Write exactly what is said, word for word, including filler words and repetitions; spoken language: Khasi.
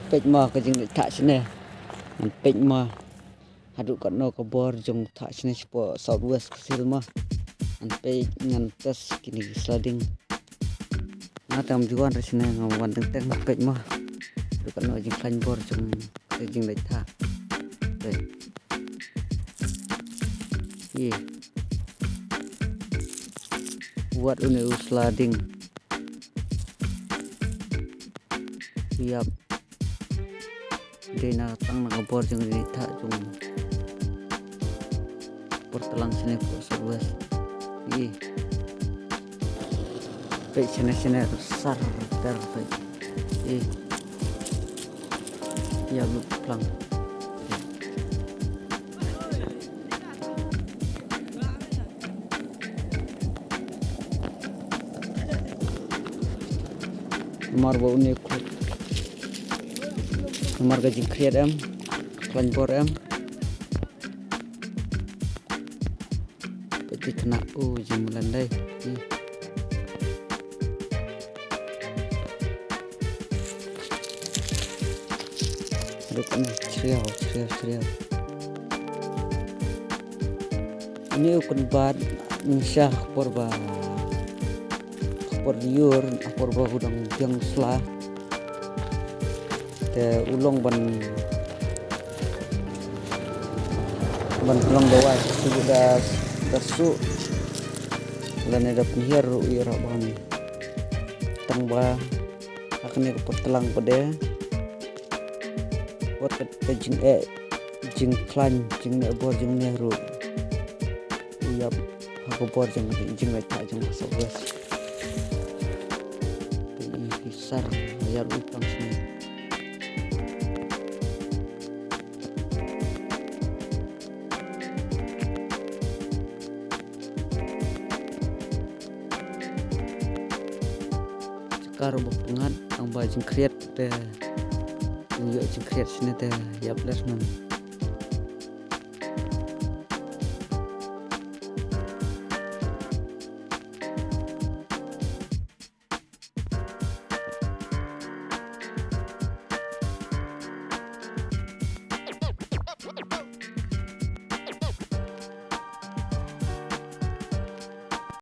Peit mo ka jingleit thah shane. Ngan peit mo haduh katno ka bor jong thah shane shapoh South West Khasi Hills mo. Ngan peit, ngan test kine ki sla ding. Nga tam ju wan re shane, nga wan teng teng, peit mo haduh katno jingkhlaiñ bor jong ka jingleit thah. Peit. Ïa. Wat une u sla ding. Ïap. Dei na tang na ka bor jong ka jingleit thah jong por tlang shane, por South West. Ïa. Peit shane shane, sar ter, peit. Ïa. Ïap lut phlang. Namar ba une u khlaiñ, namar ka jingkhriat em, khlaiñ bor em. Peit ki khynnah, u jingmlien dei. Ïa. Ruh kane, chriaw, chriaw, chriaw. Une u kynbat, ngi sha ka por ba, ka por lyiur, ka por ba u dang biang sla. Te u long ban, ban long dawai, shu da, da suh. Lane da pynhiar ruh ïa ra bha ne. Tang ba ha kane ka por tlang pat de, wat ka, ka jingeh, jingkhlaiñ, jingneh bor jingneh ruh. Ïap ha ka bor jong ka jingleit thah jong ka South West. Te i ki sar ïap i pang sini. Jaka ruh ba pyngngad, tang ba jingkhriat te, jingïoh jingkhriat shane te ïap leh shnong.